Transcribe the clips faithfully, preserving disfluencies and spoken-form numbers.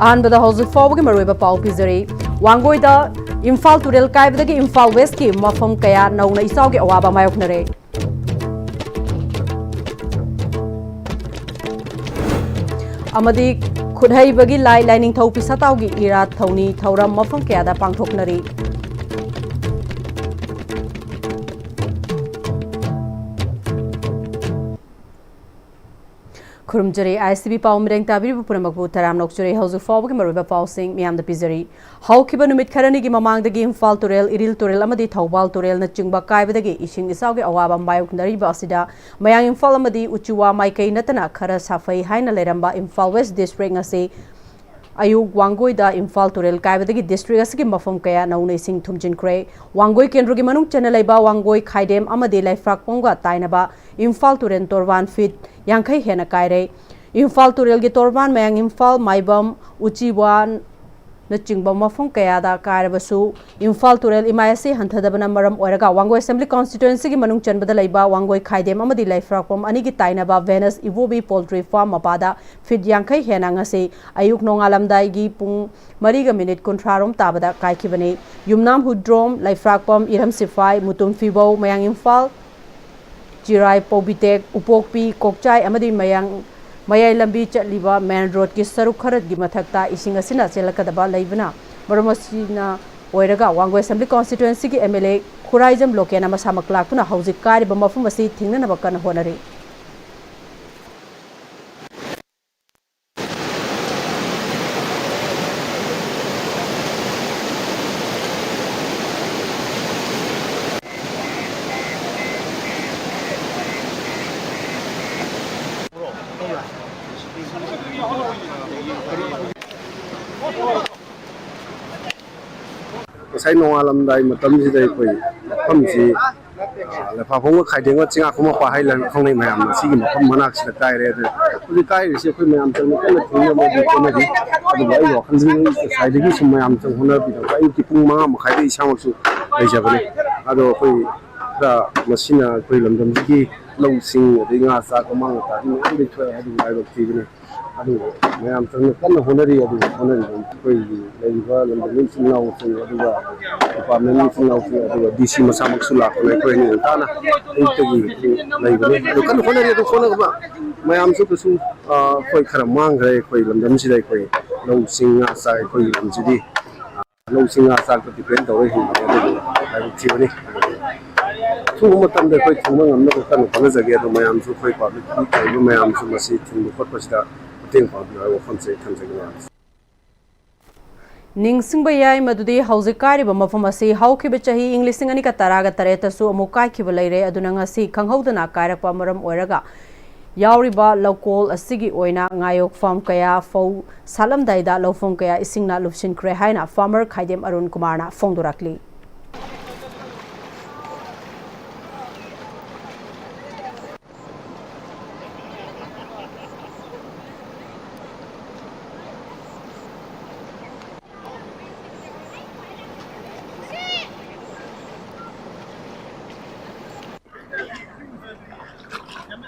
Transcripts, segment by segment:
ꯑꯍꯥꯟꯕꯗ ꯍꯧꯖꯤꯛ ꯐꯥꯎꯕꯒꯤ ꯃꯔꯨꯑꯣꯏꯕ ꯄꯥꯎ ꯄꯤꯖꯔꯤ꯫ ꯋꯥꯡꯒꯣꯏꯗ ꯏꯝꯐꯥꯜ ꯇꯨꯔꯦꯜ ꯀꯥꯏꯕꯗꯒꯤ ꯏꯝꯐꯥꯜ ꯋꯦꯁꯀꯤ ꯃꯐꯝ ꯀꯌꯥ ꯅꯧꯅ ꯏꯆꯥꯎꯒꯤ ꯑꯋꯥꯕ ꯃꯥꯌꯣꯛꯅꯔꯦ꯫ ꯑꯃꯗꯤ ꯈꯨꯠꯍꯩꯕꯒꯤ ꯂꯥꯏ ꯂꯥꯏꯅꯤꯡꯊꯧ ꯄꯤꯁꯥꯇꯥꯎꯒꯤ ꯏꯔꯥꯠ ꯊꯧꯅꯤ ꯊꯧꯔꯝ ꯃꯐꯝ ꯀꯌꯥꯗ ꯄꯥꯡꯊꯣꯛꯅꯔꯤ꯫ ꯈꯨꯔꯨꯝꯖꯔꯤ, ISTV ꯄꯥꯎ ꯃꯤꯔꯦꯡ ꯇꯥꯕꯤꯔꯤꯕ ꯄꯨꯝꯅꯃꯛꯄꯨ ꯇꯔꯥꯝꯅ ꯑꯣꯛꯆꯔꯤ꯫ ꯍꯧꯖꯤꯛ ꯐꯥꯎꯕꯒꯤ ꯃꯔꯨꯑꯣꯏꯕ ꯄꯥꯎꯁꯤꯡ ꯃꯤꯌꯥꯝꯗ ꯄꯤꯖꯔꯤ꯫ ꯍꯧꯈꯤꯕ ꯅꯨꯃꯤꯠ ꯈꯔꯅꯤꯒꯤ ꯃꯃꯥꯡꯗꯒꯤ ꯏꯝꯐꯥꯜ ꯇꯨꯔꯦꯜ, ꯏꯔꯤꯜ ꯇꯨꯔꯦꯜ ꯑꯃꯗꯤ ꯊꯧꯕꯥꯜ ꯇꯨꯔꯦꯜꯅꯆꯤꯡꯕ ꯀꯥꯏꯕꯗꯒꯤ ꯏꯁꯤꯡ ꯏꯆꯥꯎꯒꯤ ꯑꯋꯥꯕ ꯃꯥꯌꯣꯛꯅꯔꯤꯕ ꯑꯁꯤꯗ ꯃꯌꯥꯡ ꯏꯝꯐꯥꯜ ꯑꯃꯗꯤ ꯎꯆꯤꯋꯥ ꯃꯥꯏꯀꯩ ꯅꯠꯇꯅ ꯈꯔ ꯁꯥꯐꯩ ꯍꯥꯏꯅ ꯂꯩꯔꯝꯕ ꯏꯝꯐꯥꯜ ꯋꯦꯁ ꯗꯤꯁꯇ꯭ꯔꯤꯛ ꯉꯁꯤ ꯑꯌꯨꯛ ꯋꯥꯡꯒꯣꯏꯗ ꯏꯝꯐꯥꯜ ꯇꯨꯔꯦꯜ ꯀꯥꯏꯕꯗꯒꯤ ꯗꯤꯁꯇ꯭ꯔꯤꯛ ꯑꯁꯤꯒꯤ ꯃꯐꯝ ꯀꯌꯥ ꯅꯧꯅ ꯏꯁꯤꯡ ꯊꯨꯝꯖꯤꯟꯈ꯭ꯔꯦ꯫ ꯋꯥꯡꯒꯣꯏ ꯀꯦꯟꯗ꯭ꯔꯒꯤ ꯃꯅꯨꯡ ꯆꯟꯅ ꯂꯩꯕ ꯋꯥꯡꯒꯣꯏ ꯈꯥꯏꯗꯦꯝ ꯑꯃꯗꯤ ꯂꯩꯐ꯭ꯔꯥꯛꯄꯝꯒ ꯇꯥꯏꯅꯕ ꯏꯝꯐꯥꯜ ꯇꯨꯔꯦꯜ ꯇꯣꯔꯕꯥꯟ ꯐꯤꯠ ꯌꯥꯡꯈꯩ ꯍꯦꯟꯅ ꯀꯥꯏꯔꯦ꯫ ꯏꯝꯐꯥꯜ ꯇꯨꯔꯦꯜꯒꯤ ꯇꯣꯔꯕꯥꯟ ꯃꯌꯥꯡ ꯏꯝꯐꯥꯜ, ꯃꯥꯏꯕꯝ, ꯎꯆꯤꯋꯥꯅꯆꯤꯡꯕ ꯃꯐꯝ ꯀꯌꯥꯗ ꯀꯥꯏꯔꯕꯁꯨ, ꯏꯝꯐꯥꯜ ꯇꯨꯔꯦꯜ ꯏꯃꯥꯏ ꯑꯁꯤ ꯍꯟꯊꯗꯕꯅ ꯃꯔꯝ ꯑꯣꯏꯔꯒ ꯋꯥꯡꯒꯣꯏ ꯑꯦꯁꯦꯝꯕ꯭ꯂꯤ ꯀꯣꯟꯁꯇꯤꯇ꯭ꯋꯦꯟꯁꯤꯒꯤ ꯃꯅꯨꯡ ꯆꯟꯕꯗ ꯂꯩꯕ ꯋꯥꯡꯒꯣꯏ ꯈꯥꯏꯗꯦꯝ ꯑꯃꯗꯤ ꯂꯩꯐ꯭ꯔꯥꯛꯄꯝ ꯑꯅꯤꯒꯤ ꯇꯥꯏꯅꯕ ꯚꯦꯅꯁ ꯏꯕꯣꯕꯤ ꯄꯣꯜꯇ꯭ꯔꯤ ꯐꯥꯔꯝ ꯃꯄꯥꯗ ꯐꯤꯠ ꯌꯥꯡꯈꯩ ꯍꯦꯟꯅ ꯉꯁꯤ ꯑꯌꯨꯛ ꯅꯣꯡꯉꯥꯜꯂꯝꯗꯥꯏꯒꯤ ꯄꯨꯡ ꯃꯔꯤꯒ ꯃꯤꯅꯤꯠ ꯀꯨꯟꯊ꯭ꯔꯥ ꯔꯣꯝ ꯇꯥꯕꯗ ꯀꯥꯏꯈꯤꯕꯅꯤ꯫ ꯌꯨꯝꯅꯥꯝ ꯍꯨꯗ꯭ꯔꯣꯝ, ꯂꯩꯐ꯭ꯔꯥꯛꯄꯝ, ꯏꯔꯝ ꯁꯤꯐꯥꯏ, ꯃꯨꯇꯨꯝ ꯐꯤꯕꯧ, ꯃꯌꯥꯡ ꯏꯝꯐꯥꯜ, ꯆꯤꯔꯥꯏ, ꯄꯧꯕꯤꯇꯦꯛ, ꯎꯄꯣꯛꯄꯤ, ꯀꯣꯛꯆꯥꯏ ꯑꯃꯗꯤ ꯃꯌꯥꯡ, ꯃꯌꯥꯏ ꯂꯝꯕꯤ ꯆꯠꯂꯤꯕ ꯃꯦꯟ ꯔꯣꯗꯀꯤ ꯁꯔꯨꯛ ꯈꯔꯒꯤ ꯃꯊꯛꯇ ꯏꯁꯤꯡ ꯑꯁꯤꯅ ꯆꯦꯜꯂꯛꯀꯗꯕ ꯂꯩꯕꯅ ꯃꯔꯝ ꯑꯁꯤꯅ ꯑꯣꯏꯔꯒ Wangoi assembly ꯀꯣꯟꯁꯇꯤꯇ꯭ꯋꯦꯟꯁꯤꯒꯤ MLA Khuraijam local ꯑꯃ ꯁꯥꯃꯛ ꯂꯥꯛꯇꯨꯅ ꯍꯧꯖꯤꯛ ꯀꯥꯏꯔꯤꯕ ꯃꯐꯝ ꯑꯁꯤ ꯊꯤꯡꯅꯅꯕ ꯀꯟꯅ ꯍꯣꯠꯅꯔꯤ꯫ ꯉꯁꯥꯏ ꯅꯣꯡꯉꯥꯜꯂꯝꯗꯥꯏ ꯃꯇꯝꯁꯤꯗ ꯑꯩꯈꯣꯏ ꯃꯐꯝꯁꯤ, ꯑ, ꯂꯩꯐꯥꯐꯝꯒ ꯈꯥꯏꯗꯦꯝꯒ ꯆꯤꯡꯉꯥꯈꯣꯡ ꯃꯄꯥ ꯍꯥꯏꯅ ꯈꯪꯅꯩ ꯃꯌꯥꯝꯅ꯫ ꯁꯤꯒꯤ ꯃꯐꯝ ꯃꯅꯥꯛꯁꯤꯗ ꯀꯥꯏꯔꯦ꯫ ꯑꯗꯨ ꯍꯧꯖꯤꯛ ꯀꯥꯏꯔꯤꯁꯦ ꯑꯩꯈꯣꯏ ꯃꯌꯥꯝ ꯆꯪꯅ ꯀꯟꯅ ꯊꯤꯡꯅꯕꯗꯤ ꯍꯣꯠꯅꯔꯤ꯫ ꯑꯗꯨꯕꯨ ꯑꯩꯒꯤ ꯋꯥꯈꯜꯗꯤ ꯉꯁꯥꯏꯗꯒꯤ ꯁꯨꯝ ꯃꯌꯥꯝ ꯆꯪ ꯍꯣꯠꯅꯕꯤꯗꯕ ꯑꯌꯨꯛꯀꯤ ꯄꯨꯡ ꯃꯉꯥ ꯃꯈꯥꯏꯗ ꯏꯁꯥꯃꯛꯁꯨ ꯂꯩꯖꯕꯅꯤ꯫ ꯑꯗꯣ ꯑꯩꯈꯣꯏ ꯈꯔ ꯃꯁꯤꯅ ꯑꯩꯈꯣꯏ ꯂꯝꯗꯝꯁꯤꯒꯤ ꯂꯧꯁꯤꯡ, ꯑꯗꯩ ꯉꯥ ꯆꯥꯛ ꯑꯃꯥꯡ ꯑꯇꯥ ꯃꯌꯥꯝ ꯂꯩꯊꯣꯛꯑꯦ ꯍꯥꯏꯗꯨꯅ ꯂꯥꯏꯕꯛ ꯊꯤꯕꯅꯤ꯫ ꯑꯗꯨ ꯃꯌꯥꯝ ꯆꯪꯅ ꯀꯟꯅ ꯍꯣꯠꯅꯔꯤ꯫ ꯑꯗꯨꯒ ꯍꯣꯠꯅꯔꯤꯕ ꯑꯩꯈꯣꯏꯒꯤ ꯂꯩꯔꯤꯕ ꯂꯝꯗꯝ ꯏꯆꯤꯟ ꯏꯅꯥꯎꯁꯤꯡ, ꯑꯗꯨꯒ ꯗꯤꯄꯥꯔꯠꯃꯦꯟ ꯏꯆꯤꯟ ꯏꯅꯥꯎꯁꯤꯡ, ꯑꯗꯨꯒ ꯗꯤ ꯁꯤ ꯃꯁꯥꯃꯛꯁꯨ ꯂꯥꯛꯇꯅ ꯑꯩꯈꯣꯏ ꯑꯅꯤ ꯉꯟꯇꯥꯅ ꯑꯌꯨꯛꯇꯒꯤ ꯂꯩꯕꯅꯤ꯫ ꯑꯗꯨ ꯀꯟꯅ ꯍꯣꯠꯅꯔꯤ꯫ ꯑꯗꯨ ꯍꯣꯠꯅꯕ ꯃꯌꯥꯝꯁꯨ ꯀꯩꯁꯨ, ꯑ, ꯑꯩꯈꯣꯏ ꯈꯔ ꯃꯥꯡꯈ꯭ꯔꯦ꯫ ꯑꯩꯈꯣꯏ ꯂꯝꯗꯝꯁꯤꯗ ꯑꯩꯈꯣꯏ ꯂꯧꯁꯤꯡ ꯉꯥ ꯆꯥꯏ꯫ ꯑꯩꯈꯣꯏꯒꯤ ꯂꯝꯁꯤꯗꯤ ꯂꯧꯁꯤꯡ ꯉꯥ ꯆꯥꯛꯇ ꯗꯤꯄꯦꯟ ꯇꯧꯔꯒ ꯍꯤꯡꯕꯅꯦ꯫ ꯑꯗꯨꯕꯨ ꯂꯥꯏꯕꯛ ꯊꯤꯕꯅꯤ꯫ ꯑꯊꯨꯕ ꯃꯇꯝꯗ ꯑꯩꯈꯣꯏ ꯊꯤꯡꯕ ꯉꯝꯅꯕ ꯀꯟꯅ ꯍꯣꯠꯅꯖꯒꯦ꯫ ꯑꯗꯣ ꯃꯌꯥꯝꯁꯨ, ꯑꯩꯈꯣꯏ ꯄꯕ꯭ꯂꯤꯛꯀꯤ ꯂꯩꯔꯤꯕ ꯃꯌꯥꯝꯁꯨ ꯃꯁꯤ ꯊꯤꯡꯕ ꯈꯣꯠꯄꯁꯤꯗ ꯃꯇꯦꯡ ꯄꯥꯡꯕꯤꯌꯨ ꯍꯥꯏꯕ ꯋꯥꯐꯝꯁꯦ ꯑꯩ ꯊꯝꯖꯒꯦ ꯃꯌꯥꯝꯁꯦ꯫ ꯅꯤꯡꯁꯤꯡꯕ ꯌꯥꯏ ꯃꯗꯨꯗꯤ ꯍꯧꯖꯤꯛ ꯀꯥꯏꯔꯤꯕ ꯃꯐꯝ ꯑꯁꯤ ꯍꯧꯈꯤꯕ ꯆꯍꯤ ꯏꯪ ꯂꯤꯁꯤꯡ ꯑꯅꯤꯒ ꯇꯔꯥꯒ ꯇꯔꯦꯠꯇꯁꯨ ꯑꯃꯨꯛ ꯀꯥꯏꯈꯤꯕ ꯂꯩꯔꯦ꯫ ꯑꯗꯨꯅ ꯉꯁꯤ ꯈꯪꯍꯧꯗꯅ ꯀꯥꯏꯔꯛꯄ ꯃꯔꯝ ꯑꯣꯏꯔꯒ ꯌꯥꯎꯔꯤꯕ ꯂꯧꯀꯣꯜ ꯑꯁꯤꯒꯤ ꯑꯣꯏꯅ ꯉꯥꯌꯣꯛꯐꯝ ꯀꯌꯥ ꯐꯧ ꯁꯥꯠꯂꯝꯗꯥꯏꯗ ꯂꯧꯐꯝ ꯀꯌꯥ ꯏꯁꯤꯡꯅ ꯂꯨꯞꯁꯤꯟꯈ꯭ꯔꯦ ꯍꯥꯏꯅ ꯐꯥꯔꯃꯔ ꯈꯥꯏꯗꯦꯝ ꯑꯔꯨꯟ ꯀꯨꯃꯥꯔꯅ ꯐꯣꯡꯗꯣꯔꯛꯂꯤ꯫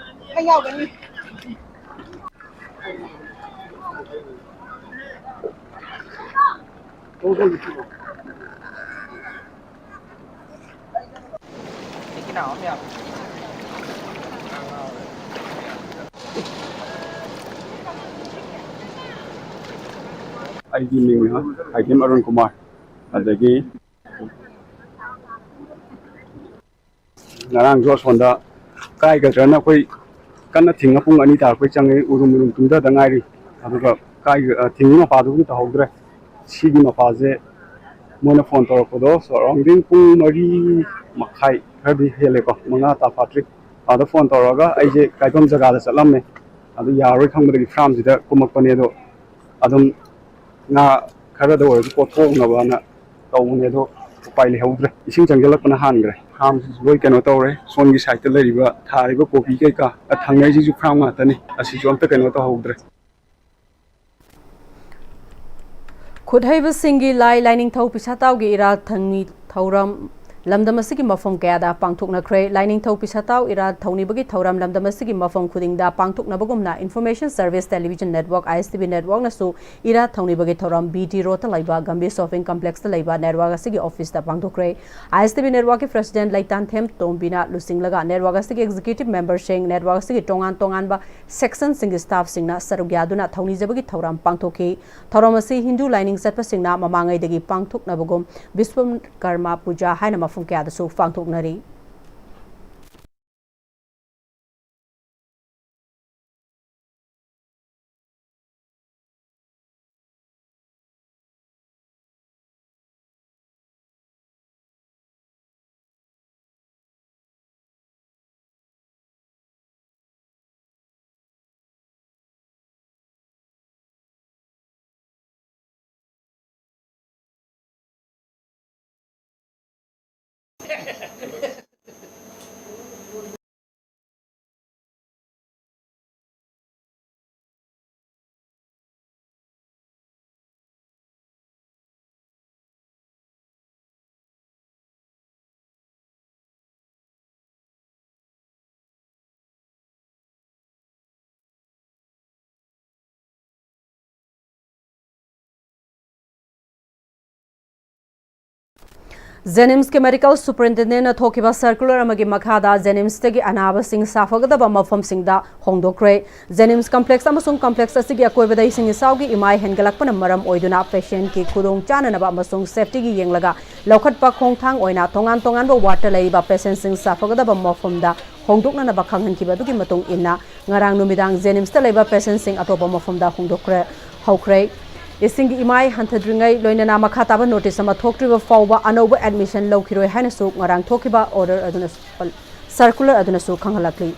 ꯑꯩꯒꯤ ꯃꯤꯡꯅ ꯈꯥꯏꯗꯦꯝ ꯑꯔꯨꯟ ꯀꯨꯃꯥꯔ꯫ ꯑꯗꯒꯤ ꯉꯔꯥꯡꯁꯨ ꯑꯁꯣꯝꯗ ꯀꯥꯏꯒꯗ꯭ꯔꯅ ꯑꯩꯈꯣꯏ ꯀꯟꯅ ꯊꯤꯡꯉ ꯄꯨꯡ ꯑꯅꯤ ꯇꯥꯔꯛꯄꯩ ꯆꯪꯉꯦ꯫ ꯎꯔꯨꯝ ꯎꯔꯨꯝ ꯇꯨꯝꯊꯗ ꯉꯥꯏꯔꯤ꯫ ꯑꯗꯨꯒ ꯀꯥꯏ-, ꯑ, ꯊꯤꯡꯉꯤ ꯃꯄꯥꯗꯨꯕꯨꯗꯤ ꯇꯧꯍꯧꯗ꯭ꯔꯦ꯫ ꯁꯤꯒꯤ ꯃꯄꯥꯁꯦ ꯃꯣꯏꯅ ꯐꯣꯟ ꯇꯧꯔꯛꯄꯗꯣ surrounding ꯄꯨꯡ ꯃꯔꯤ ꯃꯈꯥꯏ ꯈꯔꯗꯤ ꯍꯦꯜꯂꯦꯀꯣ, ꯃꯉꯥ ꯇꯥ ꯐꯥꯠꯇ꯭ꯔꯤ꯫ ꯑꯗ ꯐꯣꯟ ꯇꯧꯔꯒ ꯑꯩꯁꯦ ꯀꯥꯏꯐꯝ ꯖꯒꯥꯗ ꯆꯠꯂꯝꯃꯦ꯫ ꯑꯗꯨ ꯌꯥꯔꯣꯏ ꯈꯪꯕꯗꯒꯤ ꯐꯥꯔꯝꯁꯤꯗ ꯀꯨꯝꯃꯛꯄꯅꯦ꯫ ꯑꯗꯣ ꯑꯗꯨꯝ ꯉꯥ ꯈꯔꯗ ꯑꯣꯏꯔꯁꯨ ꯀꯣꯠꯊꯣꯛꯅꯕꯅ ꯇꯧꯕꯅꯦ, ꯑꯗꯣ ꯎꯄꯥꯏ ꯂꯩꯍꯧꯗ꯭ꯔꯦ꯫ ꯏꯁꯤꯡ ꯆꯪꯁꯤꯜꯂꯛꯄꯅ ꯍꯥꯟꯈ꯭ꯔꯦ꯫ ꯐꯥꯔꯝꯁꯤꯁꯨ ꯂꯣꯏ ꯀꯩꯅꯣ ꯇꯧꯔꯦ꯫ ꯁꯣꯝꯒꯤ ꯁꯥꯏꯠꯇ ꯂꯩꯔꯤꯕ, ꯊꯥꯔꯤꯕ ꯀꯣꯕꯤ ꯀꯩꯀꯥ, ꯑ, ꯊꯪꯅꯩꯁꯤꯁꯨ ꯐꯥꯔꯝ ꯉꯥꯛꯇꯅꯤ꯫ ꯑꯁꯤꯁꯨ ꯑꯝꯇ ꯀꯩꯅꯣ ꯇꯧꯍꯧꯗ꯭ꯔꯦ꯫ ꯈꯨꯠꯍꯩꯕꯁꯤꯡꯒꯤ ꯂꯥꯏ ꯂꯥꯏꯅꯤꯡꯊꯧ ꯄꯤꯁꯥꯇꯥꯎꯒꯤ ꯏꯔꯥꯠ ꯊꯪꯅꯤ ꯊꯧꯔꯝ ꯂꯝꯗꯝ ꯑꯁꯤꯒꯤ ꯃꯐꯝ ꯀꯌꯥꯗ ꯄꯥꯡꯊꯣꯛꯅꯈ꯭ꯔꯦ꯫ ꯂꯥꯏꯅꯤꯡꯊꯧ ꯄꯤꯁꯥꯇꯥꯎ ꯏꯔꯥꯠ ꯊꯧꯅꯤꯕꯒꯤ ꯊꯧꯔꯝ ꯂꯝꯗꯝ ꯑꯁꯤꯒꯤ ꯃꯐꯝ ꯈꯨꯗꯤꯡꯗ ꯄꯥꯡꯊꯣꯛꯅꯕꯒꯨꯝꯅ Information Service Television Network, I S T V Networkꯅꯁꯨ ꯏꯔꯥꯠ ꯊꯧꯅꯤꯕꯒꯤ ꯊꯧꯔꯝ B T Roadꯇ ꯂꯩꯕ Gambhir Shopping Complexꯇ ꯂꯩꯕ network ꯑꯁꯤꯒꯤ officeꯇ ꯄꯥꯡꯊꯣꯛꯈ꯭ꯔꯦ꯫ I S T V Networkꯀꯤ president ꯂꯩꯇꯥꯟꯊꯦꯝ ꯇꯣꯝꯕꯤꯅ ꯂꯨꯆꯤꯡꯂꯒ network ꯑꯁꯤꯒꯤ executive memberꯁꯤꯡ, network ꯑꯁꯤꯒꯤ ꯇꯣꯉꯥꯟ ꯇꯣꯉꯥꯟꯕ sectionꯁꯤꯡꯒꯤ staffꯁꯤꯡꯅ ꯁꯔꯨꯛ ꯌꯥꯗꯨꯅ ꯊꯧꯅꯤꯖꯕꯒꯤ ꯊꯧꯔꯝ ꯄꯥꯡꯊꯣꯛꯈꯤ꯫ ꯊꯧꯔꯝ ꯑꯁꯤ ꯍꯤꯟꯗꯨ ꯂꯥꯏꯅꯤꯡ ꯆꯠꯄꯁꯤꯡꯅ ꯃꯃꯥꯡꯉꯩꯗꯒꯤ ꯄꯥꯡꯊꯣꯛꯅꯕꯒꯨꯝ ꯕꯤꯁ꯭ꯋꯀꯔꯃ ꯄꯨꯖꯥ ꯍꯥꯏꯅ ꯃꯐꯝ ꯀꯌꯥꯗꯁꯨ ꯄꯥꯡꯊꯣꯛꯅꯔꯤ꯫ JNIMSꯀꯤ medical superintendentꯅ ꯊꯣꯛꯈꯤꯕ circular ꯑꯃꯒꯤ ꯃꯈꯥꯗ JNIMSꯇꯒꯤ ꯑꯅꯥꯕꯁꯤꯡ ꯁꯥꯐꯒꯗꯕ ꯃꯐꯝꯁꯤꯡꯗ ꯍꯣꯡꯗꯣꯛꯈ꯭ꯔꯦ꯫ JNIMS complex ꯑꯃꯁꯨꯡ complex ꯑꯁꯤꯒꯤ ꯑꯀꯣꯏꯕꯗ ꯏꯁꯤꯡ ꯏꯆꯥꯎꯒꯤ ꯏꯃꯥꯏ ꯍꯦꯟꯒꯠꯂꯛꯄꯅ ꯃꯔꯝ ꯑꯣꯏꯗꯨꯅ patientꯀꯤ ꯈꯨꯗꯣꯡ ꯆꯥꯅꯅꯕ ꯑꯃꯁꯨꯡ safetyꯒꯤ ꯌꯦꯡꯂꯒ ꯂꯧꯈꯠꯄ ꯈꯣꯡꯊꯥꯡ ꯑꯣꯏꯅ ꯇꯣꯉꯥꯟ ꯇꯣꯉꯥꯟꯕ wardꯇ ꯂꯩꯔꯤꯕ patientꯁꯤꯡ ꯁꯥꯐꯒꯗꯕ ꯃꯐꯝꯗ ꯍꯣꯡꯗꯣꯛꯅꯅꯕ ꯈꯪꯍꯟꯈꯤꯕ ꯑꯗꯨꯒꯤ ꯃꯇꯨꯡ ꯏꯟꯅ ꯉꯔꯥꯡ ꯅꯨꯃꯤꯗꯥꯡ JNIMSꯇ ꯂꯩꯕ patientꯁꯤꯡ ꯑꯇꯣꯞꯄ ꯃꯐꯝꯗ ꯍꯣꯡꯗꯣꯛꯈ꯭ꯔꯦ ꯍꯧꯈ꯭ꯔꯦ꯫ ꯏꯁꯤꯡꯒꯤ ꯏꯃꯥꯏ ꯍꯟꯊꯗ꯭ꯔꯤꯉꯩ ꯂꯣꯏꯅꯅ ꯃꯈꯥ ꯇꯥꯕ notice ꯑꯃ ꯊꯣꯛꯇ꯭ꯔꯤꯕ ꯐꯥꯎꯕ ꯑꯅꯧꯕ admission ꯂꯧꯈꯤꯔꯣꯏ ꯍꯥꯏꯅꯁꯨ ꯉꯔꯥꯡ ꯊꯣꯛꯈꯤꯕ order ꯑꯗꯨꯅꯁꯨ, circular ꯑꯗꯨꯅꯁꯨ ꯈꯪꯍꯜꯂꯛꯂꯤ꯫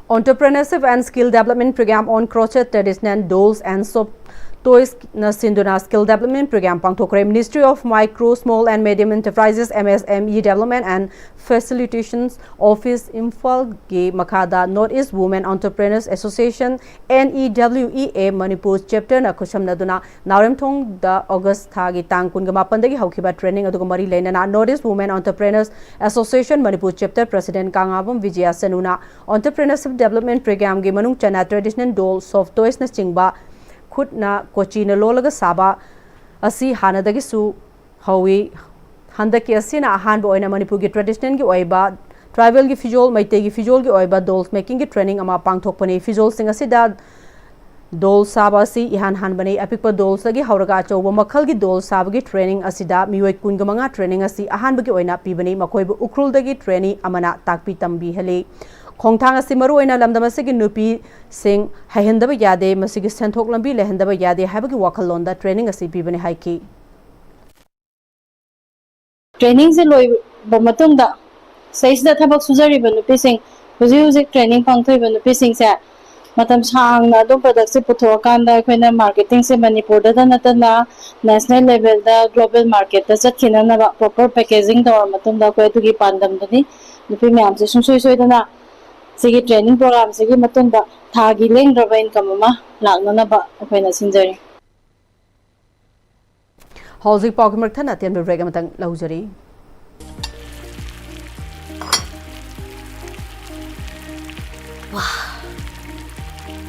Entrepreneurship and Skill Development Program on Crochet Traditional Dolls and Soft ꯇꯣꯏꯁꯅ ꯁꯤꯟꯗꯨꯅ ꯁ꯭ꯀꯤꯜ ꯗꯦꯕꯂꯞꯃꯦꯟ ꯄ꯭ꯔꯣꯒ꯭ꯔꯥꯝ ꯄꯥꯡꯊꯣꯛꯈ꯭ꯔꯦ꯫ Ministry of Micro, Small and Medium Enterprises, M S M E Development and Facilitations Office, ꯏꯝꯐꯥꯜꯒꯤ ꯃꯈꯥꯗ North East Women Entrepreneurs Association, N E W E A, Manipur ꯆꯦꯞꯇꯔꯅ ꯈꯨꯠꯁꯝꯅꯗꯨꯅ ꯅꯥꯎꯔꯦꯝꯊꯣꯡꯗ August ꯊꯥꯒꯤ ꯇꯥꯡ ꯀꯨꯟꯒ ꯃꯥꯄꯟꯗꯒꯤ ꯍꯧꯈꯤꯕ ꯇ꯭ꯔꯦꯅꯤꯡ ꯑꯗꯨꯒ ꯃꯔꯤ ꯂꯩꯅꯅ North East Women Entrepreneurs Association Manipur chapter president Kangabam Bijaya ꯁꯅꯨꯅ ꯑꯣꯟꯇꯔꯄ꯭ꯔꯤꯅꯔꯁꯤꯞ ꯗꯦꯕꯂꯞꯃꯦꯟ ꯄ꯭ꯔꯣꯒ꯭ꯔꯥꯝꯒꯤ ꯃꯅꯨꯡ ꯆꯟꯅ ꯇ꯭ꯔꯦꯗꯤꯁꯅꯦꯜ ꯗꯣꯜ, ꯁꯣꯐ ꯇꯣꯏꯁꯅꯆꯤꯡꯕ ꯈꯨꯠꯅ ꯀꯣꯆꯤꯅ ꯂꯣꯜꯂꯒ ꯁꯥꯕ ꯑꯁꯤ ꯍꯥꯟꯅꯗꯒꯤꯁꯨ ꯍꯧꯏ꯫ ꯍꯟꯗꯛꯀꯤ ꯑꯁꯤꯅ ꯑꯍꯥꯟꯕ ꯑꯣꯏꯅ ꯃꯅꯤꯄꯨꯔꯒꯤ ꯇ꯭ꯔꯦꯗꯤꯁꯅꯦꯜꯒꯤ ꯑꯣꯏꯕ, ꯇ꯭ꯔꯥꯏꯕꯦꯜꯒꯤ ꯐꯤꯖꯣꯜ, ꯃꯩꯇꯩꯒꯤ ꯐꯤꯖꯣꯜꯒꯤ ꯑꯣꯏꯕ ꯗꯣꯜꯁ ꯃꯦꯀꯤꯡꯒꯤ ꯇ꯭ꯔꯦꯅꯤꯡ ꯑꯃ ꯄꯥꯡꯊꯣꯛꯄꯅꯤ꯫ ꯐꯤꯖꯣꯜꯁꯤꯡ ꯑꯁꯤꯗ ꯗꯣꯜ ꯁꯥꯕ ꯑꯁꯤ ꯏꯍꯥꯟ ꯍꯥꯟꯕꯅꯤ꯫ ꯑꯄꯤꯛꯄ ꯗꯣꯜꯁꯇꯒꯤ ꯍꯧꯔꯒ ꯑꯆꯧꯕ ꯃꯈꯜꯒꯤ ꯗꯣꯜ ꯁꯥꯕꯒꯤ ꯇ꯭ꯔꯦꯅꯤꯡ ꯑꯁꯤꯗ ꯃꯤꯑꯣꯏ ꯀꯨꯟꯒ ꯃꯉꯥ ꯇ꯭ꯔꯦꯅꯤꯡ ꯑꯁꯤ ꯑꯍꯥꯟꯕꯒꯤ ꯑꯣꯏꯅ ꯄꯤꯕꯅꯤ꯫ ꯃꯈꯣꯏꯕꯨ ꯎꯈ꯭ꯔꯨꯜꯗꯒꯤ ꯇ꯭ꯔꯦꯅꯤ ꯑꯃꯅ ꯇꯥꯛꯄꯤ ꯇꯝꯕꯤꯍꯜꯂꯤ꯫ ꯈꯣꯡꯊꯥꯡ ꯑꯁꯤ ꯃꯔꯨꯑꯣꯏꯅ ꯂꯝꯗꯝ ꯑꯁꯤꯒꯤ ꯅꯨꯄꯤꯁꯤꯡ ꯍꯩꯍꯟꯗꯕ ꯌꯥꯗꯦ, ꯃꯁꯤꯒꯤ ꯁꯦꯟꯊꯣꯛ ꯂꯝꯕꯤ ꯂꯩꯍꯟꯗꯕ ꯌꯥꯗꯦ ꯍꯥꯏꯕꯒꯤ ꯋꯥꯈꯜꯂꯣꯟꯗ ꯇ꯭ꯔꯦꯅꯤꯡ ꯑꯁꯤ ꯄꯤꯕꯅꯤ ꯍꯥꯏꯈꯤ꯫ ꯇ꯭ꯔꯦꯅꯤꯡꯁꯦ ꯂꯣꯏꯕ ꯃꯇꯨꯡꯗ ꯁꯤꯗꯩꯁꯤꯗ ꯊꯕꯛ ꯁꯨꯖꯔꯤꯕ ꯅꯨꯄꯤꯁꯤꯡ, ꯍꯧꯖꯤꯛ ꯍꯧꯖꯤꯛ ꯇ꯭ꯔꯦꯅꯤꯡ ꯄꯥꯡꯊꯣꯛꯏꯕ ꯅꯨꯄꯤꯁꯤꯡꯁꯦ ꯃꯇꯝ ꯁꯥꯡꯅ ꯑꯗꯨꯝ ꯄ꯭ꯔꯗꯛꯁꯦ ꯄꯨꯊꯣꯛꯑꯀꯥꯟꯗ ꯑꯩꯈꯣꯏꯅ ꯃꯥꯔꯀꯦꯇꯤꯡꯁꯦ ꯃꯅꯤꯄꯨꯔꯗꯇ ꯅꯠꯇꯅ ꯅꯦꯁꯅꯦꯜ ꯂꯦꯚꯦꯜꯗ, ꯒ꯭ꯂꯣꯕꯦꯜ ꯃꯥꯔꯀꯦꯠꯇ ꯆꯠꯈꯤꯅꯅꯕ ꯄ꯭ꯔꯣꯄꯔ ꯄꯦꯀꯦꯖꯤꯡ ꯇꯧꯔ ꯃꯇꯨꯡꯗ ꯑꯩꯈꯣꯏ ꯑꯗꯨꯒꯤ ꯄꯥꯟꯗꯝꯗꯨꯅꯤ꯫ ꯅꯨꯄꯤ ꯃꯌꯥꯝꯁꯦ ꯁꯨꯡꯁꯣꯏ ꯁꯣꯏꯗꯅ ꯁꯤꯒꯤ ꯇ꯭ꯔꯦꯅꯤꯡ ꯄ꯭ꯔꯣꯒ꯭ꯔꯥꯝꯁꯤꯒꯤ ꯃꯇꯨꯡꯗ ꯊꯥꯒꯤ ꯂꯦꯡꯗ꯭ꯔꯕ ꯏꯟꯀꯝ ꯑꯃ ꯂꯥꯛꯅꯅꯕ ꯑꯩꯈꯣꯏꯅ ꯁꯤꯟꯖꯔꯤ꯫ ꯍꯧꯖꯤꯛ ꯄꯥꯎꯒꯤ ꯃꯔꯛ ꯊꯠꯅ ꯑꯇꯦꯟꯕ ꯕ꯭ꯔꯦꯛ ꯑꯃꯇꯪ ꯂꯧꯖꯔꯤ꯫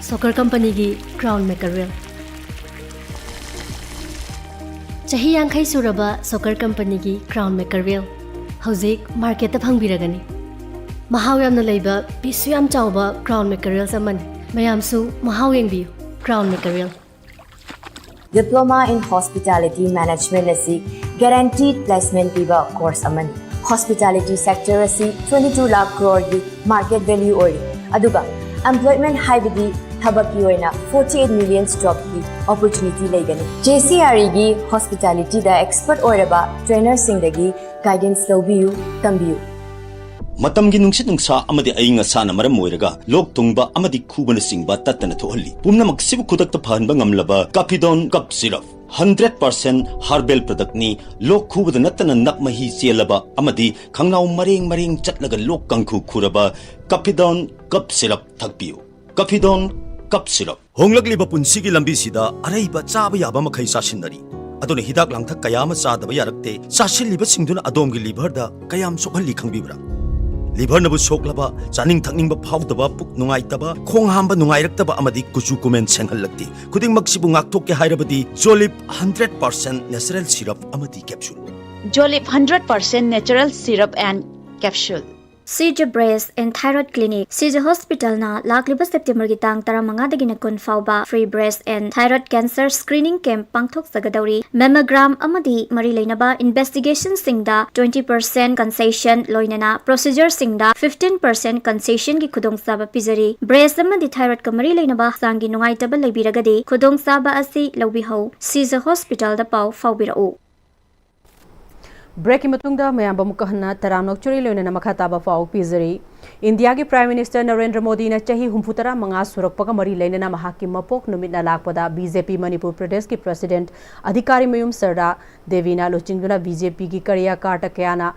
ꯁꯣꯀꯔ ꯀꯝꯄꯅꯤꯒꯤ ꯀ꯭ꯔꯥꯎꯟ ꯃꯦꯀꯔꯦꯜ꯫ ꯆꯍꯤ ꯌꯥꯡꯈꯩ ꯁꯨꯔꯕ ꯁꯣꯀꯔ ꯀꯝꯄꯅꯤꯒꯤ ꯀ꯭ꯔꯥꯎꯟ ꯃꯦꯀꯔꯦꯜ ꯍꯧꯖꯤꯛ ꯃꯥꯔꯀꯦꯠꯇ ꯐꯪꯕꯤꯔꯒꯅꯤ꯫ ꯃꯍꯥꯎ ꯌꯥꯝꯅ ꯂꯩꯕ, ꯄꯤꯁꯁꯨ ꯌꯥꯝ ꯆꯥꯎꯕ ꯀ꯭ꯔꯥꯎꯟ ꯃꯦꯀꯔꯦꯜꯁ ꯑꯃꯅꯤ꯫ ꯃꯌꯥꯝꯁꯨ ꯃꯍꯥꯎ ꯌꯦꯡꯕꯤꯌꯨ꯫ Crown ꯃꯦꯀꯔꯦꯜ꯫ Diploma in Hospitality Management ꯑꯁꯤ guaranteed placement ꯄꯤꯕ course ꯑꯃꯅꯤ꯫ Hospitality sector ꯑꯁꯤ twenty two lakh crore ꯒꯤ market value ꯑꯣꯏꯔꯤ, ꯑꯗꯨꯒ employment ꯍꯥꯏꯕꯗꯤ ꯊꯕꯛꯀꯤ ꯑꯣꯏꯅ forty eight million job ꯀꯤ opportunity ꯂꯩꯒꯅꯤ꯫ J C R E ꯒꯤ hospitality ꯗ expert ꯑꯣꯏꯔꯕ trainer ꯁꯤꯡꯗꯒꯤ guidance ꯂꯧꯕꯤꯌꯨ, ꯇꯝꯕꯤꯌꯨ꯫ ꯃꯇꯝꯒꯤ ꯅꯨꯡꯁꯤꯠ ꯅꯨꯡꯁꯥ ꯑꯃꯗꯤ ꯑꯏꯪ ꯑꯁꯥꯅ ꯃꯔꯝ ꯑꯣꯏꯔꯒ ꯂꯣꯛ ꯊꯨꯡꯕ ꯑꯃꯗꯤ ꯈꯨꯕꯅꯆꯤꯡꯕ ꯇꯠꯇꯅ ꯊꯣꯛꯍꯜꯂꯤ꯫ ꯄꯨꯝꯅꯃꯛꯁꯤꯕꯨ ꯈꯨꯗꯛꯇ ꯐꯍꯟꯕ ꯉꯝꯂꯕ ꯀꯥꯐꯤꯗꯣꯟ ꯀꯞ ꯁꯤꯔꯞ, ꯍꯟꯗ꯭ꯔꯦꯠ ꯄꯥꯔꯁꯦꯟ ꯍꯥꯔꯕꯦꯜ ꯄ꯭ꯔꯗꯛꯅꯤ꯫ ꯂꯣꯛ ꯈꯨꯕꯗ ꯅꯠꯇꯅ ꯅꯞ ꯃꯍꯤ ꯆꯦꯜꯂꯕ ꯑꯃꯗꯤ ꯈꯪꯅꯥꯎ ꯃꯔꯦꯡ ꯃꯔꯦꯡ ꯆꯠꯂꯒ ꯂꯣꯛ ꯀꯥꯡꯈꯨ ꯈꯨꯔꯕ ꯀꯥꯐꯤꯗꯣꯟ ꯀꯞ ꯁꯤꯔꯞ ꯊꯛꯄꯤꯌꯨ꯫ ꯀꯥꯐꯤꯗꯣꯟ ꯀꯞ ꯁꯤꯔꯞ꯫ ꯍꯣꯡꯂꯛꯂꯤꯕ ꯄꯨꯟꯁꯤꯒꯤ ꯂꯝꯕꯤꯁꯤꯗ ꯑꯔꯩꯕ ꯆꯥꯕ ꯌꯥꯕ ꯃꯈꯩ ꯆꯥꯁꯤꯟꯅꯔꯤ꯫ ꯑꯗꯨꯅ ꯍꯤꯗꯥꯛ ꯂꯥꯡꯊꯛ ꯀꯌꯥ ꯑꯃ ꯆꯥꯗꯕ ꯌꯥꯔꯛꯇꯦ꯫ ꯆꯥꯁꯤꯜꯂꯤꯕꯁꯤꯡꯗꯨꯅ ꯑꯗꯣꯝꯒꯤ ꯂꯤꯚꯔꯗ ꯀꯌꯥꯝ ꯁꯣꯛꯍꯜꯂꯤ ꯈꯪꯕꯤꯕ꯭ꯔꯥ? ꯂꯤꯚꯔꯅꯕꯨ ꯁꯣꯛꯂꯕ, ꯆꯥꯅꯤꯡ ꯊꯛꯅꯤꯡꯕ ꯐꯥꯎꯗꯕ, ꯄꯨꯛ ꯅꯨꯡꯉꯥꯏꯇꯕ, ꯈꯣꯡ ꯍꯥꯝꯕ ꯅꯨꯡꯉꯥꯏꯔꯛꯇꯕ ꯑꯃꯗꯤ ꯀꯨꯆꯨ ꯀꯨꯃꯦꯟ ꯁꯦꯡꯍꯜꯂꯛꯇꯦ꯫ ꯈꯨꯗꯤꯡꯃꯛꯁꯤꯕꯨ ꯉꯥꯛꯊꯣꯛꯀꯦ ꯍꯥꯏꯔꯕꯗꯤ Jolip hundred percent natural syrup ꯑꯃꯗꯤ capsule. Jolip hundred percent natural syrup and capsule. Shija breast and thyroid clinic. Shija ꯍꯣꯁꯄꯤꯇꯥꯜꯅ ꯂꯥꯛꯂꯤꯕ ꯁꯦꯞꯇꯦꯝꯕꯔꯒꯤ ꯇꯥꯡ ꯇꯔꯥꯃꯉꯥꯗꯒꯤꯅ ꯀꯨꯟ ꯐꯥꯎꯕ free breast and thyroid cancer screening camp ꯄꯥꯡꯊꯣꯛꯆꯒꯗꯧꯔꯤ꯫ ꯃꯦꯃꯣꯒ꯭ꯔꯥꯝ ꯑꯃꯗꯤ ꯃꯔꯤ ꯂꯩꯅꯕ ꯏꯟꯚꯦꯁꯇꯤꯒꯦꯁꯟꯁꯤꯡꯗ ꯇ꯭ꯋꯦꯟꯇꯤ ꯄꯥꯔꯁꯦꯟ ꯀꯟꯁꯦꯁꯟ, ꯂꯣꯏꯅꯅ ꯄ꯭ꯔꯣꯁꯤꯖꯔꯁꯤꯡꯗ ꯐꯤꯐꯇꯤꯟ ꯄꯥꯔꯁꯦꯟ ꯀꯟꯁꯦꯁꯟꯒꯤ ꯈꯨꯗꯣꯡꯆꯥꯕ ꯄꯤꯖꯔꯤ꯫ ꯕ꯭ꯔꯦꯁ ꯑꯃꯗꯤ ꯊꯥꯏꯔꯣꯏꯗꯀ ꯃꯔꯤ ꯂꯩꯅꯕ ꯍꯛꯆꯥꯡꯒꯤ ꯅꯨꯡꯉꯥꯏꯇꯕ ꯂꯩꯕꯤꯔꯒꯗꯤ ꯈꯨꯗꯣꯡꯆꯥꯕ ꯑꯁꯤ ꯂꯧꯕꯤꯍꯧ꯫ ꯁꯤꯖ ꯍꯣꯁꯄꯤꯇꯥꯜꯗ ꯄꯥꯎ ꯐꯥꯎꯕꯤꯔꯛꯎ꯫ ꯕ꯭ꯔꯦꯛꯀꯤ ꯃꯇꯨꯡꯗ ꯃꯌꯥꯝꯕꯨ ꯑꯃꯨꯛꯀ ꯍꯟꯅ ꯇꯔꯥꯝꯅ ꯑꯣꯛꯆꯔꯤ, ꯂꯣꯏꯅꯅ ꯃꯈꯥ ꯇꯥꯕ ꯄꯥꯎ ꯄꯤꯖꯔꯤ꯫ ꯏꯟꯗꯤꯌꯥꯒꯤ ꯄ꯭ꯔꯥꯏꯝ ꯃꯤꯅꯤꯁꯇꯔ ꯅꯔꯦꯟꯗ꯭ꯔ ꯃꯣꯗꯤꯅ ꯆꯍꯤ ꯍꯨꯝꯐꯨ ꯇꯔꯥ ꯃꯉꯥ ꯁꯨꯔꯛꯄꯒ ꯃꯔꯤ ꯂꯩꯅꯅ ꯃꯍꯥꯛꯀꯤ ꯃꯄꯣꯛ ꯅꯨꯃꯤꯠꯅ ꯂꯥꯛꯄꯗ ꯕꯤ ꯖꯦ ꯄꯤ ꯃꯅꯤꯄꯨꯔ ꯄ꯭ꯔꯗꯦꯁꯀꯤ ꯄ꯭ꯔꯁꯤꯗꯦꯟꯠ ꯑꯙꯤꯀꯥꯔꯤ ꯃꯌꯨꯝ ꯁꯔꯗꯥ ꯗꯦꯕꯤꯅ ꯂꯨꯆꯤꯡꯗꯨꯅ ꯕꯤ ꯖꯦ ꯄꯤꯒꯤ ꯀꯥꯔꯌꯀꯔꯇꯥ ꯀꯌꯥꯅ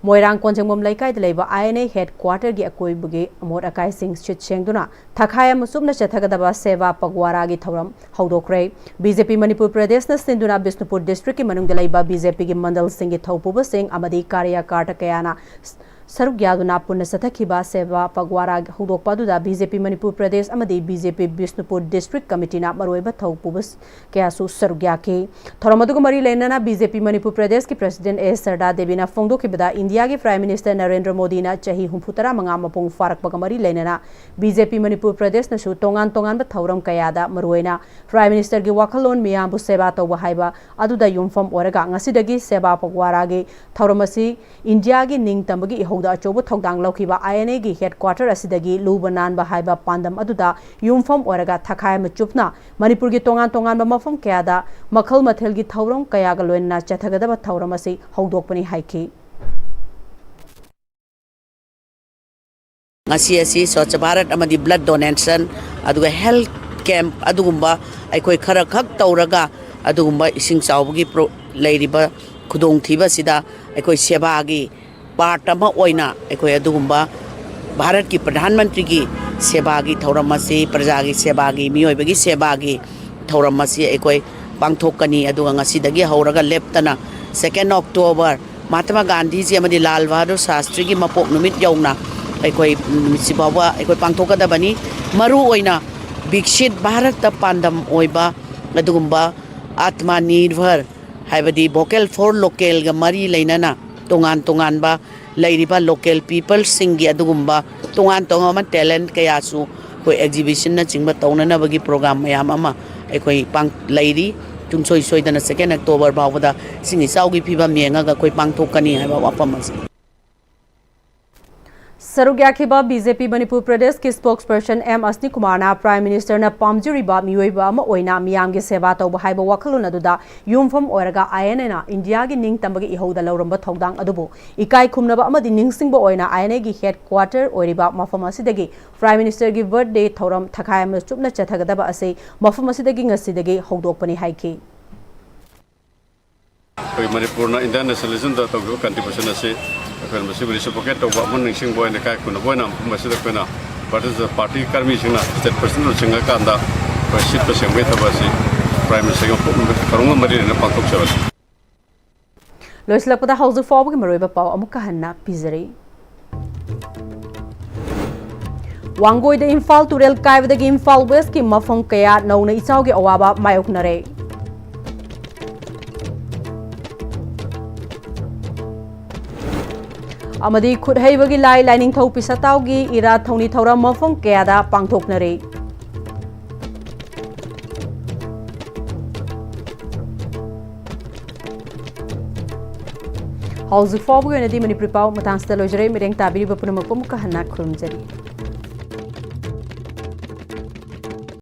ꯃꯣꯏꯔꯥꯡ ꯀꯣꯟꯖꯦꯡꯕꯝ ꯂꯩꯀꯥꯏꯗ ꯂꯩꯕ ꯑꯥꯏ ꯑꯦꯟ ꯑꯦ ꯍꯦꯗ ꯀ꯭ꯋꯥꯇꯔꯒꯤ ꯑꯀꯣꯏꯕꯒꯤ ꯑꯃꯣꯠ ꯑꯀꯥꯏꯁꯤꯡ ꯁꯤꯠ ꯁꯦꯡꯗꯨꯅ ꯊꯈꯥꯏ ꯑꯃ ꯆꯨꯞꯅ ꯆꯠꯊꯒꯗꯕ ꯁꯦꯕꯥ ꯄꯒ꯭ꯋꯥꯔꯥꯒꯤ ꯊꯧꯔꯝ ꯍꯧꯗꯣꯛꯈ꯭ꯔꯦ꯫ ꯕꯤ ꯖꯦ ꯄꯤ ꯃꯅꯤꯄꯨꯔ ꯄ꯭ꯔꯗꯦꯁꯅ ꯁꯤꯟꯗꯨꯅ ꯕꯤꯁꯅꯨꯄꯨꯔ ꯗꯤꯁꯇ꯭ꯔꯤꯛꯀꯤ ꯃꯅꯨꯡꯗ ꯂꯩꯕ ꯕꯤ ꯖꯦ ꯄꯤꯒꯤ ꯃꯟꯗꯜꯁꯤꯡꯒꯤ ꯊꯧꯄꯨꯕꯁꯤꯡ ꯑꯃꯗꯤ ꯀꯥꯔꯌꯀꯔꯇꯥ ꯀꯌꯥꯅ ꯁꯔꯨꯛ ꯌꯥꯗꯨꯅ ꯄꯨꯟꯅ ꯆꯠꯊꯈꯤꯕ ꯁꯦꯕꯥ ꯄꯒ꯭ꯋꯥꯔꯥ ꯍꯧꯗꯣꯛꯄ ꯑꯗꯨꯗ ꯕꯤ ꯖꯦ ꯄꯤ ꯃꯅꯤꯄꯨꯔ ꯄ꯭ꯔꯗꯦꯁ ꯑꯃꯗꯤ ꯕꯤ ꯖꯦ ꯄꯤ ꯕꯤꯁꯅꯨꯄꯨꯔ ꯗꯤꯁꯇ꯭ꯔꯤꯛ ꯀꯃꯤꯇꯤꯅ ꯃꯔꯨꯑꯣꯏꯕ ꯊꯧꯄꯨꯕ ꯀꯌꯥꯁꯨ ꯁꯔꯨꯛ ꯌꯥꯈꯤ꯫ ꯊꯧꯔꯝ ꯑꯗꯨꯒ ꯃꯔꯤ ꯂꯩꯅꯅ ꯕꯤ ꯖꯦ ꯄꯤ ꯃꯅꯤꯄꯨꯔ ꯄ꯭ꯔꯗꯦꯁꯀꯤ ꯄ꯭ꯔꯁꯤꯗꯦꯟꯠ ꯑꯦ ꯁꯔꯗꯥ ꯗꯦꯕꯤꯅ ꯐꯣꯡꯗꯣꯛꯈꯤꯕꯗ, ꯏꯟꯗꯤꯌꯥꯒꯤ ꯄ꯭ꯔꯥꯏꯝ ꯃꯤꯅꯤꯁꯇꯔ ꯅꯔꯦꯟꯗ꯭ꯔ ꯃꯣꯗꯤꯅ ꯆꯍꯤ ꯍꯨꯝꯐꯨ ꯇꯔꯥ ꯃꯉꯥ ꯃꯄꯨꯡ ꯐꯥꯔꯛꯄꯒ ꯃꯔꯤ ꯂꯩꯅꯅ ꯕꯤ ꯖꯦ ꯄꯤ ꯃꯅꯤꯄꯨꯔ ꯄ꯭ꯔꯗꯦꯁꯅꯁꯨ ꯇꯣꯉꯥꯟ ꯇꯣꯉꯥꯟꯕ ꯊꯧꯔꯝ ꯀꯌꯥꯗ, ꯃꯔꯨꯑꯣꯏꯅ ꯄ꯭ꯔꯥꯏꯝ ꯃꯤꯅꯤꯁꯇꯔꯒꯤ ꯋꯥꯈꯜꯂꯣꯟ ꯃꯤꯌꯥꯝꯕꯨ ꯁꯦꯕꯥ ꯇꯧꯕ ꯍꯥꯏꯕ ꯑꯗꯨꯗ ꯌꯨꯝꯐꯝ ꯑꯣꯏꯔꯒ, ꯉꯁꯤꯗꯒꯤ ꯁꯦꯕꯥ ꯄꯒ꯭ꯋꯥꯔꯥꯒꯤ ꯊꯧꯔꯝ ꯑꯁꯤ ꯏꯟꯗꯤꯌꯥꯒꯤ ꯅꯤꯡꯇꯝꯕꯒꯤ ꯏꯍꯧꯗ ꯑꯆꯧꯕ ꯊꯧꯗꯥꯡ ꯂꯧꯈꯤꯕ ꯑꯥꯏ ꯑꯦꯟ ꯑꯦꯒꯤ ꯍꯦꯗ ꯀ꯭ꯋꯥꯇꯔ ꯑꯁꯤꯗꯒꯤ ꯂꯨꯕ ꯅꯥꯟꯕ ꯍꯥꯏꯕ ꯄꯥꯟꯗꯝ ꯑꯗꯨꯗ ꯌꯨꯝꯐꯝ ꯑꯣꯏꯔꯒ ꯊꯈꯥꯏ ꯑꯃ ꯆꯨꯞꯅ ꯃꯅꯤꯄꯨꯔꯒꯤ ꯇꯣꯉꯥꯟ ꯇꯣꯉꯥꯟꯕ ꯃꯐꯝ ꯀꯌꯥꯗ ꯃꯈꯜ ꯃꯊꯦꯜꯒꯤ ꯊꯧꯔꯝ ꯀꯌꯥꯒ ꯂꯣꯏꯅꯅ ꯆꯠꯊꯒꯗꯕ ꯊꯧꯔꯝ ꯑꯁꯤ ꯍꯧꯗꯣꯛꯄꯅꯤ ꯍꯥꯏꯈꯤ꯫ ꯉꯁꯤ ꯑꯁꯤ ꯁ꯭ꯋꯥꯆ ꯚꯥꯔꯠ ꯑꯃꯗꯤ ꯕ꯭ꯂꯗ ꯗꯣꯅꯦꯁꯟ, ꯑꯗꯨꯒ ꯍꯦꯜꯊ ꯀꯦꯝꯞ, ꯑꯗꯨꯒꯨꯝꯕ ꯑꯩꯈꯣꯏ ꯈꯔ ꯈꯛ ꯇꯧꯔꯒ ꯑꯗꯨꯒꯨꯝꯕ ꯏꯁꯤꯡ ꯆꯥꯎꯕꯒꯤ ꯄ꯭ꯔꯣ-, ꯂꯩꯔꯤꯕ ꯈꯨꯗꯣꯡꯊꯤꯕ ꯑꯁꯤꯗ ꯑꯩꯈꯣꯏ ꯁꯦꯕꯥꯒꯤ ꯄꯥꯔꯠ ꯑꯃ ꯑꯣꯏꯅ ꯑꯩꯈꯣꯏ ꯑꯗꯨꯒꯨꯝꯕ ꯚꯥꯔꯠꯀꯤ ꯄ꯭ꯔꯙꯥꯟ ꯃꯟꯇ꯭ꯔꯤꯒꯤ ꯁꯦꯕꯥꯒꯤ ꯊꯧꯔꯝ ꯑꯁꯤ, ꯄ꯭ꯔꯖꯥꯒꯤ ꯁꯦꯕꯥꯒꯤ, ꯃꯤꯑꯣꯏꯕꯒꯤ ꯁꯦꯕꯥꯒꯤ ꯊꯧꯔꯝ ꯑꯁꯤ ꯑꯩꯈꯣꯏ ꯄꯥꯡꯊꯣꯛꯀꯅꯤ꯫ ꯑꯗꯨꯒ ꯉꯁꯤꯗꯒꯤ ꯍꯧꯔꯒ ꯂꯦꯞꯇꯅ second October, ꯃꯍꯥꯇꯃꯥ ꯒꯥꯟꯙꯤꯖꯤ ꯑꯃꯗꯤ ꯂꯥꯜ ꯕꯍꯥꯗꯨꯔ ꯁꯥꯁꯇ꯭ꯔꯤꯒꯤ ꯃꯄꯣꯛ ꯅꯨꯃꯤꯠ ꯌꯧꯅ ꯑꯩꯈꯣꯏ ꯅꯨꯃꯤꯠꯁꯤ ꯐꯥꯎꯕ ꯑꯩꯈꯣꯏ ꯄꯥꯡꯊꯣꯛꯀꯗꯕꯅꯤ꯫ ꯃꯔꯨ ꯑꯣꯏꯅ ꯕꯤꯛꯁꯤꯠ ꯚꯥꯔꯠꯇ ꯄꯥꯟꯗꯝ ꯑꯣꯏꯕ ꯑꯗꯨꯒꯨꯝꯕ ꯑꯥꯠꯃꯥ ꯅꯤꯔꯚꯔ, ꯍꯥꯏꯕꯗꯤ ꯚꯣꯀꯦꯜ ꯐꯣꯔ ꯂꯣꯀꯦꯜꯒ ꯃꯔꯤ ꯂꯩꯅꯅ ꯇꯣꯉꯥꯟ ꯇꯣꯉꯥꯟꯕ ꯂꯩꯔꯤꯕ ꯂꯣꯀꯦꯜ ꯄꯤꯄꯜꯁꯤꯡꯒꯤ ꯑꯗꯨꯒꯨꯝꯕ ꯇꯣꯉꯥꯟ ꯇꯣꯉꯥꯟꯕ ꯇꯦꯂꯦꯟꯠ ꯀꯌꯥꯁꯨ ꯑꯩꯈꯣꯏ ꯑꯦꯛꯖꯤꯕꯤꯁꯟꯅꯆꯤꯡꯕ ꯇꯧꯅꯅꯕꯒꯤ ꯄ꯭ꯔꯣꯒ꯭ꯔꯥꯝ ꯃꯌꯥꯝ ꯑꯃ ꯑꯩꯈꯣꯏ ꯄꯥꯡ-, ꯂꯩꯔꯤ꯫ ꯁꯨꯡꯁꯣꯏ ꯁꯣꯏꯗꯅ second October ꯐꯥꯎꯕꯗ ꯏꯁꯤꯡ ꯏꯆꯥꯎꯒꯤ ꯐꯤꯕꯝ ꯌꯦꯡꯉꯒ ꯑꯩꯈꯣꯏ ꯄꯥꯡꯊꯣꯛꯀꯅꯤ ꯍꯥꯏꯕ ꯋꯥꯐꯝ ꯑꯁꯤ꯫ ꯁꯔꯨꯛ ꯌꯥꯈꯤꯕ ꯕꯤ ꯖꯦ ꯄꯤ ꯃꯅꯤꯄꯨꯔ ꯄ꯭ꯔꯗꯦꯁꯀꯤ ꯁ꯭ꯄꯣꯛꯁꯄꯔꯁꯟ ꯑꯦꯝ ꯑꯁꯅꯤꯀꯨꯃꯥꯔꯅ ꯄ꯭ꯔꯥꯏꯝ ꯃꯤꯅꯤꯁꯇꯔꯅ ꯄꯥꯝꯖꯔꯤꯕ ꯃꯤꯑꯣꯏꯕ ꯑꯃ ꯑꯣꯏꯅ ꯃꯤꯌꯥꯝꯒꯤ ꯁꯦꯕꯥ ꯇꯧꯕ ꯍꯥꯏꯕ ꯋꯥꯈꯜꯂꯣꯟ ꯑꯗꯨꯗ ꯌꯨꯝꯐꯝ ꯑꯣꯏꯔꯒ ꯑꯥꯏ ꯑꯦꯟ ꯑꯦꯅ ꯏꯟꯗꯤꯌꯥꯒꯤ ꯅꯤꯡꯇꯝꯕꯒꯤ ꯏꯍꯧꯗ ꯂꯧꯔꯝꯕ ꯊꯧꯗꯥꯡ ꯑꯗꯨꯕꯨ ꯏꯀꯥꯏ ꯈꯨꯝꯅꯕ ꯑꯃꯗꯤ ꯅꯤꯡꯁꯤꯡꯕ ꯑꯣꯏꯅ ꯑꯥꯏ ꯑꯦꯟ ꯑꯦꯒꯤ ꯍꯦꯗ ꯀ꯭ꯋꯥꯇꯔ ꯑꯣꯏꯔꯤꯕ ꯃꯐꯝ ꯑꯁꯤꯗꯒꯤ ꯄ꯭ꯔꯥꯏꯝ ꯃꯤꯅꯤꯁꯇꯔꯒꯤ ꯕꯔꯊꯗꯦ ꯊꯧꯔꯝ ꯊꯈꯥꯏ ꯑꯃ ꯆꯨꯞꯅ ꯆꯠꯊꯒꯗꯕ ꯑꯁꯤ ꯃꯐꯝ ꯑꯁꯤꯗꯒꯤ ꯉꯁꯤꯗꯒꯤ ꯍꯧꯗꯣꯛꯄꯅꯤ ꯍꯥꯏꯈꯤ꯫ ꯑꯩꯈꯣꯏ ꯃꯅꯤꯄꯨꯔꯅ ꯏꯟꯗꯤꯌꯥꯟ ꯅꯦꯁꯅꯦꯂꯤꯖꯝꯗ ꯇꯧꯈꯤꯕ ꯀꯟꯇ꯭ꯔꯤꯕ꯭ꯌꯨꯁꯟ ꯑꯁꯤ ꯑꯩꯈꯣꯏꯅ ꯃꯁꯤꯕꯨ ꯔꯤꯁꯤꯄ꯭ꯔꯣꯀꯦꯠ ꯇꯧꯕ ꯑꯃ, ꯅꯤꯡꯁꯤꯡꯕ ꯑꯣꯏꯅ, ꯏꯀꯥꯏ ꯈꯨꯝꯅꯕ ꯑꯣꯏꯅ ꯃꯐꯝ ꯑꯁꯤꯗ ꯑꯩꯈꯣꯏꯅ Bharatiya Janata party ꯀꯔꯃꯤꯁꯤꯡꯅ state president ꯂꯨꯆꯤꯡꯉꯀꯥꯟꯗ ꯑꯩꯈꯣꯏ ꯁꯤꯠꯄ ꯁꯦꯡꯕꯒꯤ ꯊꯕꯛ ꯑꯁꯤ ꯄ꯭ꯔꯥꯏꯝ ꯃꯤꯅꯤꯁꯇꯔꯒꯤ ꯃꯄꯣꯛ ꯅꯨꯃꯤꯠ ꯊꯧꯔꯝꯒ ꯃꯔꯤ ꯂꯩꯅꯅ ꯄꯥꯡꯊꯣꯛꯆꯕꯅꯤ꯫ ꯂꯣꯏꯁꯤꯜꯂꯛꯄꯗ ꯍꯧꯖꯤꯛ ꯐꯥꯎꯕꯒꯤ ꯃꯔꯨꯑꯣꯏꯕ ꯄꯥꯎ ꯑꯃꯨꯛꯀ ꯍꯟꯅ ꯄꯤꯖꯔꯤ꯫ ꯋꯥꯡꯒꯣꯏꯗ ꯏꯝꯐꯥꯜ ꯇꯨꯔꯦꯜ ꯀꯥꯏꯕꯗꯒꯤ ꯏꯝꯐꯥꯜ ꯋꯦꯁꯀꯤ ꯃꯐꯝ ꯀꯌꯥ ꯅꯧꯅ ꯏꯆꯥꯎꯒꯤ ꯑꯋꯥꯕ ꯃꯥꯌꯣꯛꯅꯔꯦ꯫ ꯑꯃꯗꯤ ꯈꯨꯠ ꯍꯩꯕꯒꯤ ꯂꯥꯏ ꯂꯥꯏꯅꯤꯡꯊꯧ ꯄꯤꯁꯥꯇꯥꯎꯒꯤ ꯏꯔꯥꯠ ꯊꯧꯅꯤ ꯊꯧꯔꯝ ꯃꯐꯝ ꯀꯌꯥꯗ ꯄꯥꯡꯊꯣꯛꯅꯔꯤ꯫ ꯍꯧꯖꯤꯛ ꯐꯥꯎꯕꯒꯤ ꯑꯣꯏꯅꯗꯤ ꯃꯅꯤꯄꯨꯔꯤ ꯄꯥꯎ ꯃꯇꯥꯡꯁꯤꯗ ꯂꯣꯏꯖꯔꯦ꯫ ꯃꯤꯠꯌꯦꯡ ꯇꯥꯕꯤꯔꯤꯕ ꯄꯨꯝꯅꯃꯛꯄꯨ ꯑꯃꯨꯛꯀ ꯍꯟꯅ ꯈꯨꯔꯨꯝꯖꯔꯤ꯫